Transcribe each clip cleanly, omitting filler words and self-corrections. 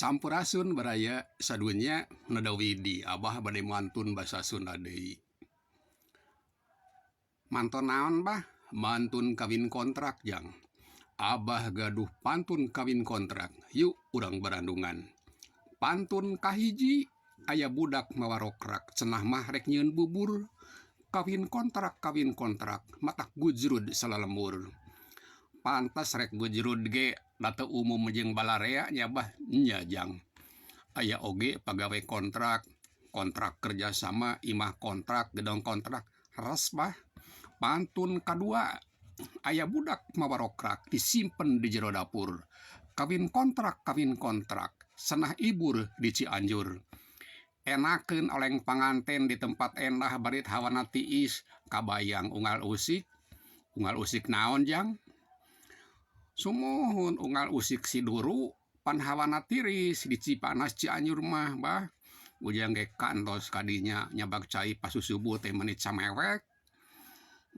Sampurasun baraya sadunya Nada Widi Abah bade mantun basa Sunda deui. Manton naon bah? Mantun kawin kontrak jang. Abah gaduh pantun kawin kontrak, yuk urang barandungan. Pantun kahiji, aya budak mawa rokrak cenah mah rek nyieun bubur. Kawin kontrak kawin kontrak matak gujrud salalembur. Pantes rek gujrud ge da teu umum jeung balarea nya bah nya jang. Aya oge pagawe kontrak, kontrak kerja sama, imah kontrak, gedong kontrak, res bah. Pantun kadua, aya budak mawa rokrak disimpen di jero dapur. Kawin kontrak kawin kontrak senah ibur di Cianjur. Enakeun oleng panganten di tempat endah barit hawana tiis kabayang unggal usik. Unggal usik naon jang? Sumuhun unggal usik siduru pan hawana tiris di Cipanas Cianjur mah bah. Ujang ge kantos kadinya nyabak cai pas susubuh teh meni camewek.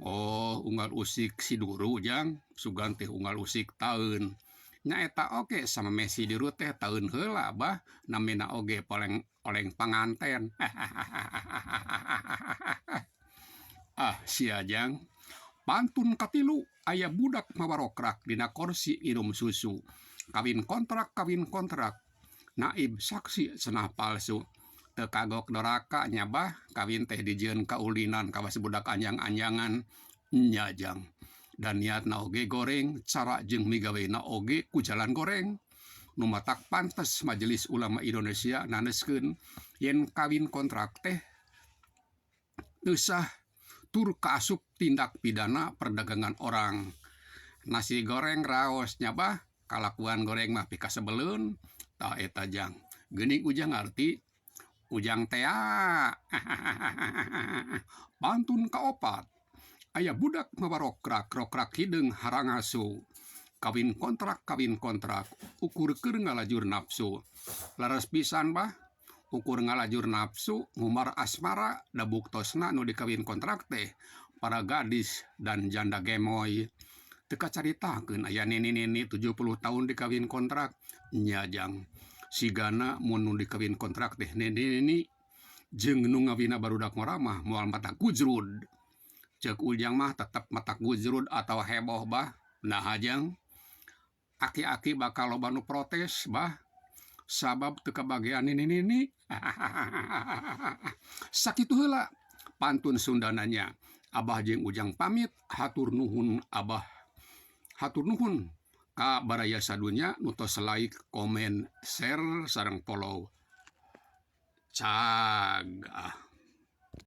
Oh unggal usik siduru jang sugan teh unggal usik taeun. Nyaeta oge samemeh sidiru teh taeun heula bah namina oge poleng oleng panganten. Ah sia jang. Pantun katilu aya budak mawa rokrak dina korsi nginum susu. Kawin kontrak kawin kontrak naib saksi cenah palsu. Teu kagok doraka nya bah kawin teh dijieun kaulinan kawas budak anjang-anjangan nya jang. Da niatna oge goreng cara jeung migawena oge ku jalan goreng. Nu matak pantes Majelis Ulama Indonesia naneskeun yen kawin kontrak teh teu sah tur kaasup tindak pidana perdagangan orang. Nasi goreng raos nya bah kalakuan goreng mah pikasebeleun tah eta jang. Geuning ujang ngarti ujang tea. Pantun kaopat aya budak mawa rokrak rokrak hideung harangasu. Kawin kontrak kawin kontrak ukur keur ngalajur nafsu. Leres pisan bah ukur ngalajur nafsu ngumbar asmara da buktosna nu dikawin kontrak teh para gadis dan janda gemoy. Teu kacaritakeun aya nini-nini 70 tahun dikawin kontrak nya jang. Sigana mun nu dikawin kontrak teh nini-nini jeung nu ngawinna barudak ngora mah moal matak gujrud. Ceuk ujang mah tetep matak gujrud atawa heboh bah. Naha jang? Aki-aki bakal loba nu protes bah sabab teu kabagean nini-nini. Sakitu heula pantun Sundana nya. Abah jeung Ujang pamit hatur nuhun Abah. Hatur nuhun ka baraya sadunya nu tos like, komen, share sareng follow. Cag ah.